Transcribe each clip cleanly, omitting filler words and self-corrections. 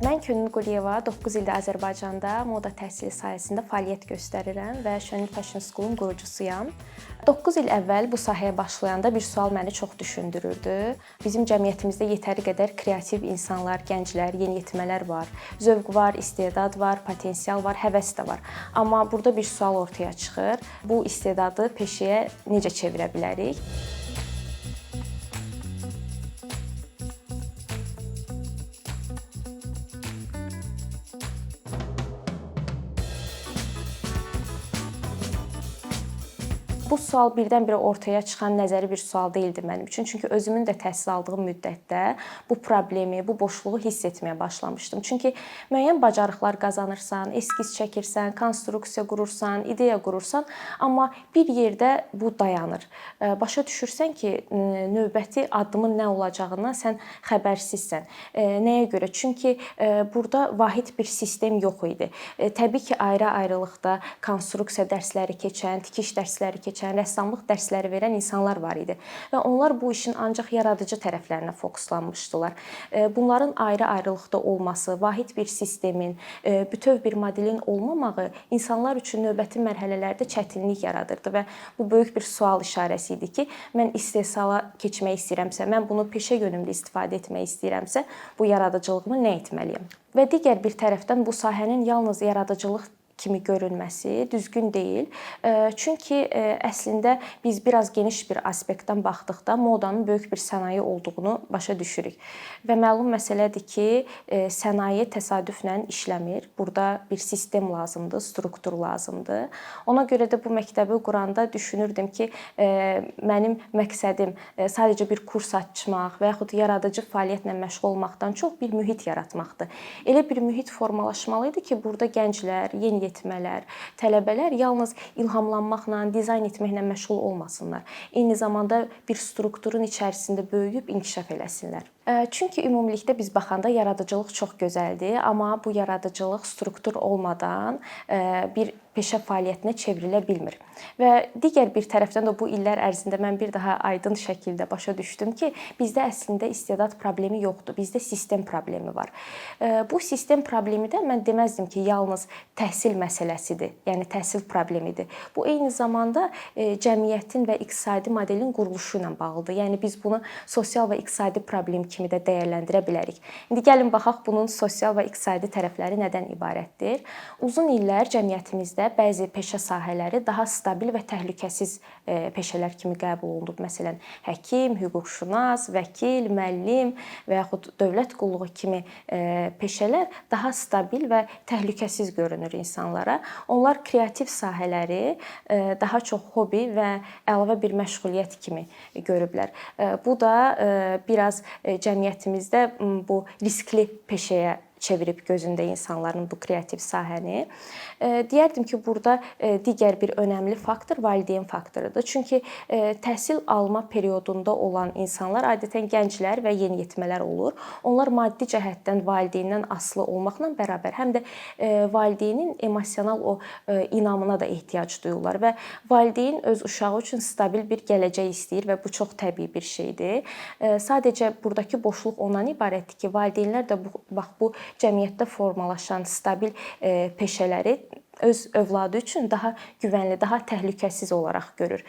Mən Könül Quliyeva, 9 ildir Azərbaycanda moda təhsili sahəsində fəaliyyət göstərirəm və Şönül Fashion School-un qurucusuyam. 9 il əvvəl bu sahəyə başlayanda bir sual məni çox düşündürürdü. Bizim cəmiyyətimizdə yetəri qədər kreativ insanlar, gənclər, yeniyetmələr var. Zövq var, istedad var, potensial var, həvəs də var. Amma burada bir sual ortaya çıxır. Bu istedadı peşəyə necə çevirə bilərik? Bu sual birdən-birə ortaya çıxan nəzəri bir sual deyildi mənim üçün. Çünki özümün də təhsil aldığım müddətdə bu problemi, bu boşluğu hiss etməyə başlamışdım. Çünki müəyyən bacarıqlar qazanırsan, eskiz çəkirsən, konstruksiya qurursan, ideya qurursan, amma bir yerdə bu dayanır. Başa düşürsən ki, növbəti addımın nə olacağından sən xəbərsizsən. Nəyə görə? Çünki burada vahid bir sistem yox idi. Təbii ki, ayrı-ayrılıqda konstruksiya dərsləri keçən, tikiş dərsləri keçən, rəssamlıq dərsləri verən insanlar var idi və onlar bu işin ancaq yaradıcı tərəflərinə fokuslanmışdılar. Bunların ayrı-ayrılıqda olması, vahid bir sistemin, bütöv bir modelin olmamağı insanlar üçün növbəti mərhələlərdə çətinlik yaradırdı və bu böyük bir sual işarəsi idi ki, mən istehsala keçmək istəyirəmsə, mən bunu peşə yönümlü istifadə etmək istəyirəmsə, bu yaradıcılığımı nə etməliyəm? Və digər bir tərəfdən bu sahənin yalnız yaradıcılıq kimi görünməsi düzgün deyil. Çünki əslində biz biraz geniş bir aspektdən baxdıqda modanın böyük bir sənaye olduğunu başa düşürük. Və məlum məsələdir ki, sənaye təsadüflə işləmir. Burada bir sistem lazımdır, struktur lazımdır. Ona görə də bu məktəbi quranda düşünürdüm ki, mənim məqsədim sadəcə bir kurs açmaq və yaxud yaradıcı fəaliyyətlə məşğul olmaqdan çox bir mühit yaratmaqdır. Elə bir mühit formalaşmalı idi ki, burada gənclər, yeniyetmələr, tələbələr yalnız ilhamlanmaqla, dizayn etməklə məşğul olmasınlar. Eyni zamanda bir strukturun içərisində böyüyüb inkişaf eləsinlər. Çünki ümumilikdə biz baxanda yaradıcılıq çox gözəldir, amma bu yaradıcılıq struktur olmadan bir peşə fəaliyyətinə çevrilə bilmir. Və digər bir tərəfdən də bu illər ərzində mən bir daha aydın şəkildə başa düşdüm ki, bizdə əslində istedad problemi yoxdur, bizdə sistem problemi var. Bu sistem problemi də mən deməzdim ki, yalnız təhsil məsələsidir, yəni təhsil problemidir. Bu eyni zamanda cəmiyyətin və iqtisadi modelin quruluşu ilə bağlıdır. Yəni biz bunu sosial və iqtisadi problem kimi də dəyərləndirə bilərik. İndi gəlin baxaq bunun sosial və iqtisadi tərəfləri nədən ibarətdir? Uzun illər cəmiyyətimizdə bəzi peşə sahələri daha stabil və təhlükəsiz peşələr kimi qəbul olunub. Məsələn, həkim, hüquqşünas, vəkil, müəllim və yaxud dövlət qulluğu kimi peşələr daha stabil və təhlükəsiz görünür insanlara. Onlar kreativ sahələri daha çox hobi və əlavə bir məşğuliyyət kimi görüblər. Bu da biraz cəmiyyətimizdə bu riskli peşəyə çevirib gözündə insanların bu kreativ sahəni. Deyərdim ki, burada digər bir önəmli faktor valideyn faktorudur. Çünki təhsil alma periodunda olan insanlar adətən gənclər və yeniyetmələr olur. Onlar maddi cəhətdən valideyndən asılı olmaqla bərabər həm də valideynin emosional o inamına da ehtiyac duyurlar və valideyn öz uşağı üçün stabil bir gələcək istəyir və bu çox təbii bir şeydir. Sadəcə buradakı boşluq ondan ibarətdir ki, valideynlər də bu cəmiyyətdə formalaşan stabil peşələri öz övladı üçün daha güvənli, daha təhlükəsiz olaraq görür.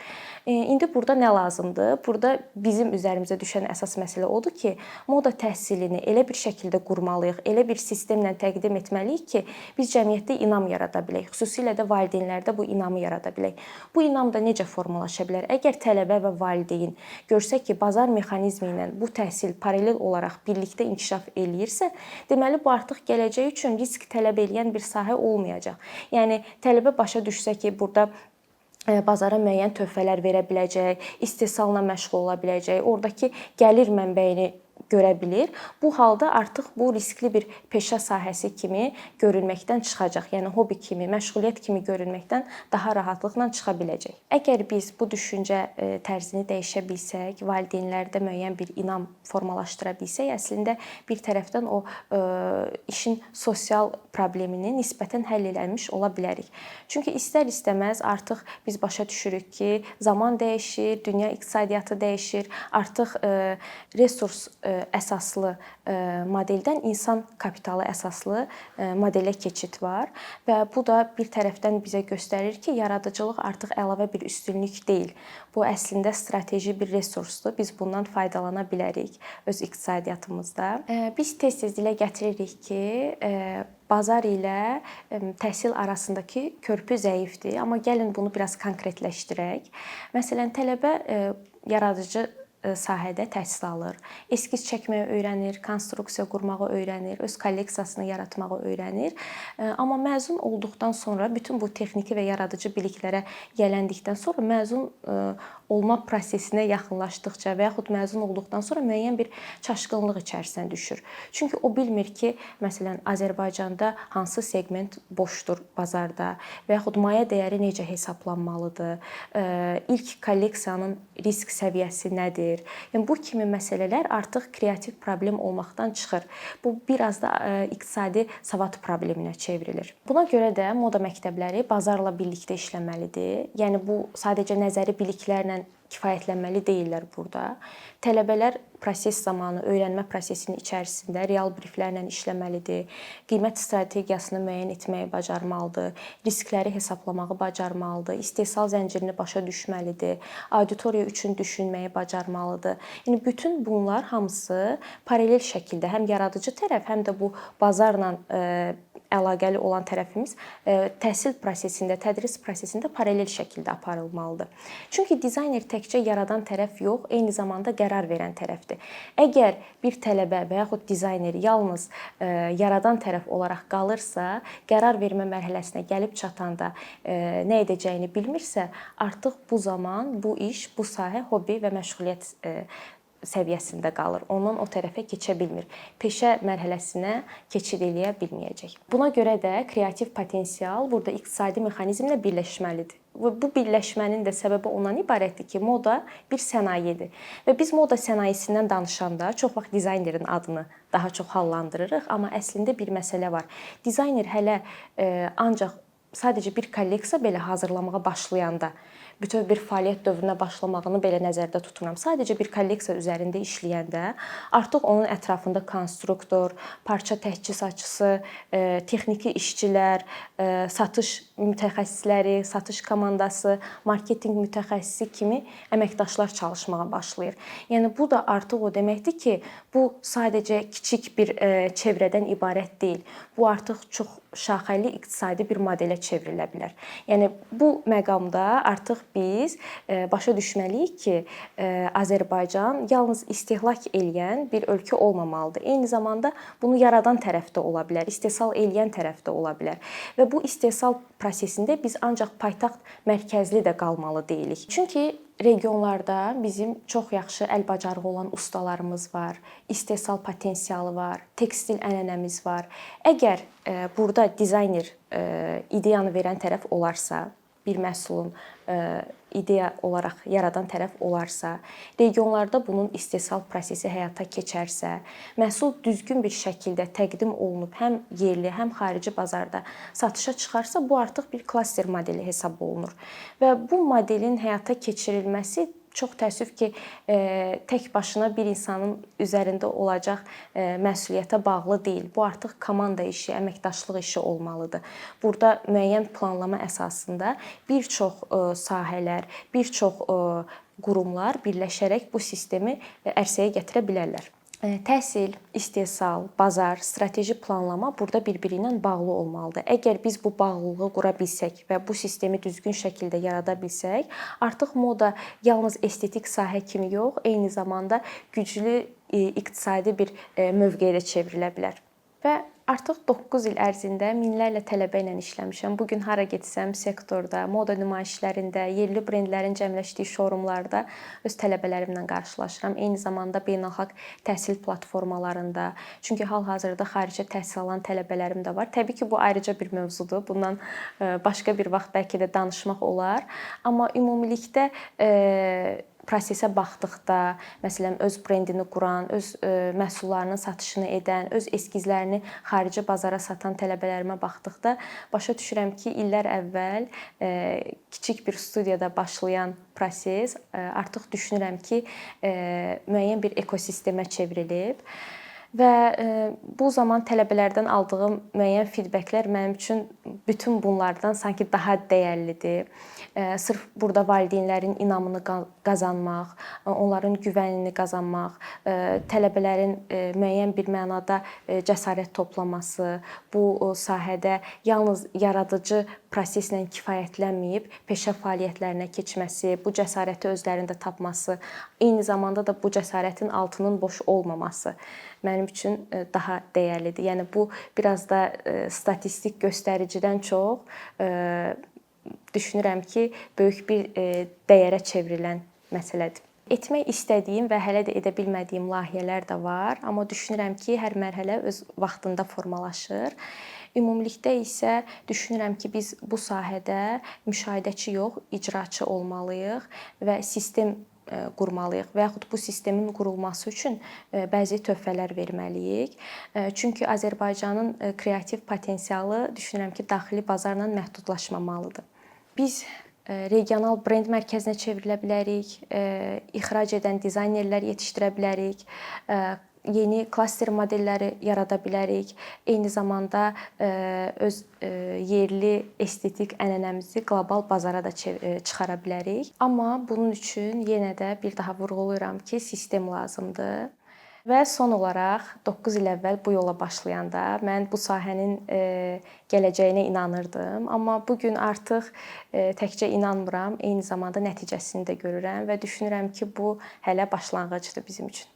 İndi burada nə lazımdır? Burada bizim üzərimizə düşən əsas məsələ odur ki, moda təhsilini elə bir şəkildə qurmalıyıq, elə bir sistemlə təqdim etməliyik ki, biz cəmiyyətdə inam yarada bilək. Xüsusilə də valideynlərdə bu inamı yarada bilək. Bu inam da necə formalaşa bilər? Əgər tələbə və valideyn görsə ki, bazar mexanizmi ilə bu təhsil paralel olaraq birlikdə inkişaf eləyirsə, deməli bu artıq gələcək üçün risk tələb eləyən bir sahə olmayacaq. Yəni tələbə başa düşsə ki, burada bazara müəyyən töhfələr verə biləcək, istehsalla məşğul ola biləcək, oradakı gəlir mənbəyini görə bilir. Bu halda artıq bu riskli bir peşə sahəsi kimi görünməkdən çıxacaq. Yəni hobi kimi, məşğuliyyət kimi görünməkdən daha rahatlıqla çıxa biləcək. Əgər biz bu düşüncə tərzini dəyişə bilsək, valideynlərdə müəyyən bir inam formalaşdıra bilsək, əslində bir tərəfdən o işin sosial problemini nisbətən həll eləmiş ola bilərik. Çünki istər-istəməz artıq biz başa düşürük ki, zaman dəyişir, dünya iqtisadiyyatı dəyişir, artıq resurs əsaslı modeldən insan kapitalı əsaslı modelə keçid var və bu da bir tərəfdən bizə göstərir ki, yaradıcılıq artıq əlavə bir üstünlük deyil. Bu əslində strateji bir resursdur. Biz bundan faydalana bilərik öz iqtisadiyyatımızda. Biz tez-tez dilə gətiririk ki, bazar ilə təhsil arasındakı körpü zəifdir. Amma gəlin bunu biraz konkretləşdirək. Məsələn, tələbə yaradıcı sahədə təhsil alır. Eskiz çəkməyi öyrənir, konstruksiya qurmağı öyrənir, öz kolleksiyasını yaratmağı öyrənir. Amma məzun olduqdan sonra bütün bu texniki və yaradıcı biliklərə yələndikdən sonra məzun olma prosesinə yaxınlaşdıqca və yaxud məzun olduqdan sonra müəyyən bir çaşqınlıq içərisinə düşür. Çünki o bilmir ki, məsələn, Azərbaycanda hansı seqment boşdur bazarda və yaxud maya dəyəri necə hesablanmalıdır, ilk kolleksiyanın risk səviyyəsi nədir? Yəni bu kimi məsələlər artıq kreativ problem olmaqdan çıxır. Bu biraz da iqtisadi savad probleminə çevrilir. Buna görə də moda məktəbləri bazarla birlikdə işləməlidir. Yəni bu sadəcə nəzəri biliklərlə kifayətlənməli deyillər burada. Tələbələr proses zamanı, öyrənmə prosesinin içərisində real brieflərlə işləməlidir. Qiymət strategiyasını müəyyən etməyi bacarmalıdır, riskləri hesablamağı bacarmalıdır, istehsal zəncirini başa düşməlidir, auditoriya üçün düşünməyi bacarmalıdır. Yəni bütün bunlar hamısı paralel şəkildə həm yaradıcı tərəf, həm də bu bazarla əlaqəli olan tərəfimiz təhsil prosesində, tədris prosesində paralel şəkildə aparılmalıdır. Çünki dizayner təkcə yaradan tərəf yox, eyni zamanda qərar verən tərəfdir. Əgər bir tələbə və yaxud dizayner yalnız yaradan tərəf olaraq qalırsa, qərar vermə mərhələsinə gəlib çatanda nə edəcəyini bilmirsə, artıq bu zaman bu iş, bu sahə hobbi və məşğuliyyət səviyyəsində qalır. Ondan o tərəfə keçə bilmir. Peşə mərhələsinə keçid eləyə bilməyəcək. Buna görə də kreativ potensial burada iqtisadi mexanizmlə birləşməlidir. Və bu birləşmənin də səbəbi ondan ibarətdir ki, moda bir sənayedir. Və biz moda sənayesindən danışanda çox vaxt dizaynerin adını daha çox hallandırırıq, amma əslində bir məsələ var. Dizayner hələ ancaq sadəcə bir kolleksiya belə hazırlamağa başlayanda, bütöv bir fəaliyyət dövrünə başlamağını belə nəzərdə tutmuram. Sadəcə bir kolleksiya üzərində işləyəndə artıq onun ətrafında konstruktor, parça təchizatçısı, texniki işçilər, satış mütəxəssisləri, satış komandası, marketinq mütəxəssisi kimi əməkdaşlar çalışmağa başlayır. Yəni bu da artıq o deməkdir ki, bu sadəcə kiçik bir çevrədən ibarət deyil. Bu artıq çox şaxəli iqtisadi bir modelə çevrilə bilər. Yəni bu məqamda artıq biz başa düşməliyik ki, Azərbaycan yalnız istehlak eləyən bir ölkə olmamalıdır. Eyni zamanda bunu yaradan tərəfdə ola bilər, istehsal eləyən tərəfdə ola bilər. Və bu istehsal prosesində biz ancaq paytaxt mərkəzli də qalmalı deyilik. Çünki regionlarda bizim çox yaxşı əl bacarığı olan ustalarımız var, istehsal potensialı var, tekstil ənənəmiz var. Əgər burada dizayner ideyanı verən tərəf olarsa, bir məhsulun ideya olaraq yaradan tərəf olarsa, regionlarda bunun istehsal prosesi həyata keçərsə, məhsul düzgün bir şəkildə təqdim olunub həm yerli, həm xarici bazarda satışa çıxarsa, bu artıq bir klaster modeli hesab olunur. Və bu modelin həyata keçirilməsi çox təəssüf ki, tək başına bir insanın üzərində olacaq məsuliyyətə bağlı deyil. Bu artıq komanda işi, əməkdaşlıq işi olmalıdır. Burada müəyyən planlama əsasında bir çox sahələr, bir çox qurumlar birləşərək bu sistemi ərsəyə gətirə bilərlər. Təhsil, istehsal, bazar, strateji planlama burada bir-biri ilə bağlı olmalıdır. Əgər biz bu bağlılığı qura bilsək və bu sistemi düzgün şəkildə yarada bilsək, artıq moda yalnız estetik sahə kimi yox, eyni zamanda güclü iqtisadi bir mövqeyə də çevrilə bilər. Və artıq 9 il ərzində minlərlə tələbə ilə işləmişəm. Bu gün hara getsəm sektorda, moda nümayişlərində, yerli brendlərin cəmləşdiyi şourumlarda öz tələbələrimlə qarşılaşıram. Eyni zamanda beynəlxalq təhsil platformalarında. Çünki hal-hazırda xaricə təhsil alan tələbələrim də var. Təbii ki, bu ayrıca bir mövzudur. Bundan başqa bir vaxt bəlkə də danışmaq olar. Amma ümumilikdə prosesə baxdıqda, məsələn, öz brendini quran, öz məhsullarının satışını edən, öz eskizlərini xarici bazara satan tələbələrimə baxdıqda başa düşürəm ki, illər əvvəl kiçik bir studiyada başlayan proses artıq düşünürəm ki, müəyyən bir ekosistemə çevrilib. Və bu zaman tələbələrdən aldığım müəyyən feedbacklər mənim üçün bütün bunlardan sanki daha dəyərlidir. Sırf burada valideynlərin inamını qazanmaq, onların güvənini qazanmaq, tələbələrin müəyyən bir mənada cəsarət toplaması, bu sahədə yalnız yaradıcı proseslə kifayətlənməyib peşə fəaliyyətlərinə keçməsi, bu cəsarəti özlərində tapması, eyni zamanda da bu cəsarətin altının boş olmaması mənim üçün daha dəyərlidir. Yəni bu biraz da statistik göstəricidən çox düşünürəm ki, böyük bir dəyərə çevrilən məsələdir. Etmək istədiyim və hələ də edə bilmədiyim layihələr də var, amma düşünürəm ki, hər mərhələ öz vaxtında formalaşır. Ümumilikdə isə düşünürəm ki, biz bu sahədə müşahidəçi yox, icraçı olmalıyıq və sistem qurmalıyıq və yaxud bu sistemin qurulması üçün bəzi töhfələr verməliyik. Çünki Azərbaycanın kreativ potensialı düşünürəm ki, daxili bazarla məhdudlaşmamalıdır. Biz regional brend mərkəzinə çevrilə bilərik, ixrac edən dizaynerlər yetişdirə bilərik, yeni klaster modelləri yarada bilərik. Eyni zamanda öz yerli estetik ənənəmizi qlobal bazara da çıxara bilərik. Amma bunun üçün yenə də bir daha vurğulayıram ki, sistem lazımdır. Və son olaraq 9 il əvvəl bu yola başlayanda mən bu sahənin gələcəyinə inanırdım. Amma bu gün artıq təkcə inanmıram, eyni zamanda nəticəsini də görürəm və düşünürəm ki, bu hələ başlanğıcdır bizim üçün.